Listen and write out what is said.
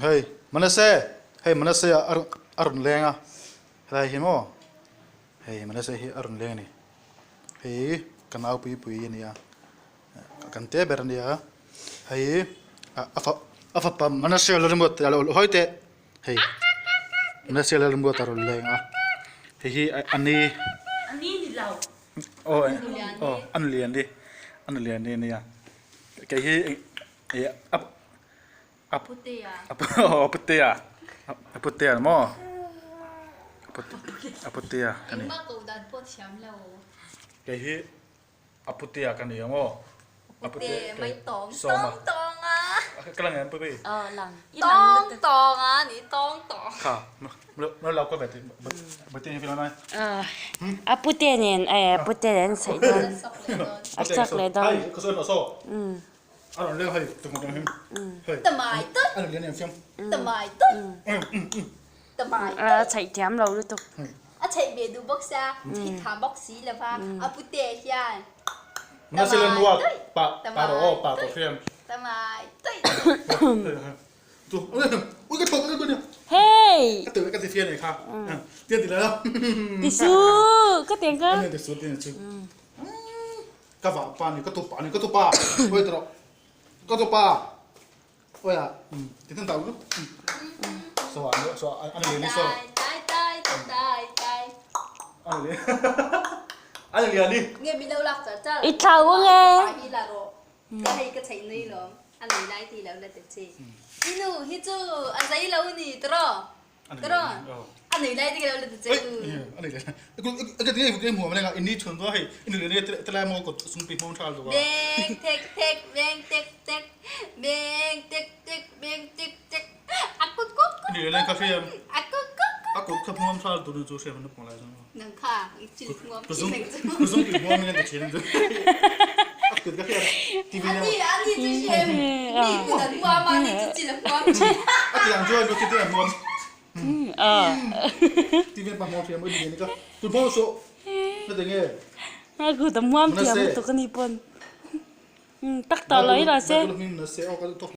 Hei Manase hei Manase a a rawn leng a helai hi maw hei Manase hi a rawn leng a ni hei ka nau pui pui a ni a kan te ber a ni a hei a fa a fapa Manase la ringawt a lo hawi teh hei Manase la ringawt a rawn leng a hei hi a ni aw aw a nulian ni a nulian ni a nia kei hi ih a. Aputea. Aputea. Aputea maw? Aputea ka ni. Engmah koh dan pawh thiam lo. Kei hi Aputea ka ni ang aw. Aputea mai tawng tawng tawng a. Ka lang em Pupi? Aw lang. Tawng tawng a ni tawng tawng. Kha mo lo ko ve ti Aputea hi filai mai. Aputea nen Aputea nen an saih dawn. A chak leh dawn. Hei ka sawi rawh saw. A rawn leng hei tumah tumah him hei Tamai tawih a rawn lian em siam Tamai tawih Tamai A chheih thiam lo lutuk A chheih ve duh bawk sia chheih tha bawk si lo va a pute hian Mana sila nuat pa pa ro aw pa to hriam Tamai tawih Tu ui ka thawk ka nia Hey ka tu ka ti fian nei kha tian ti la Ti su ka tiang ka Ti su ti su Ka vahpa ni ka tupa ni ka tupa oi tawh ka tupa oi a ti tan tau lu so a so a an le ni so tai tai tai tai an le an le ni nge mi lo lak char char I thlau nge pa hi la ro ka hei ka chei nui lom an nei lai ti lo la te che inu hi chu a zai lo ni tro Tro a nei lai ti lo la te che u Beng tek tek beng tek tek beng tek tek beng tek tek a kut kut kut a kut kut nang kha i chil nguam chi nang chu ani ani chu shem mi kut an huam a ni chu chil a huam chi A kut a muam thiam lutuk a ni pawn tak tawh lo hi lo se.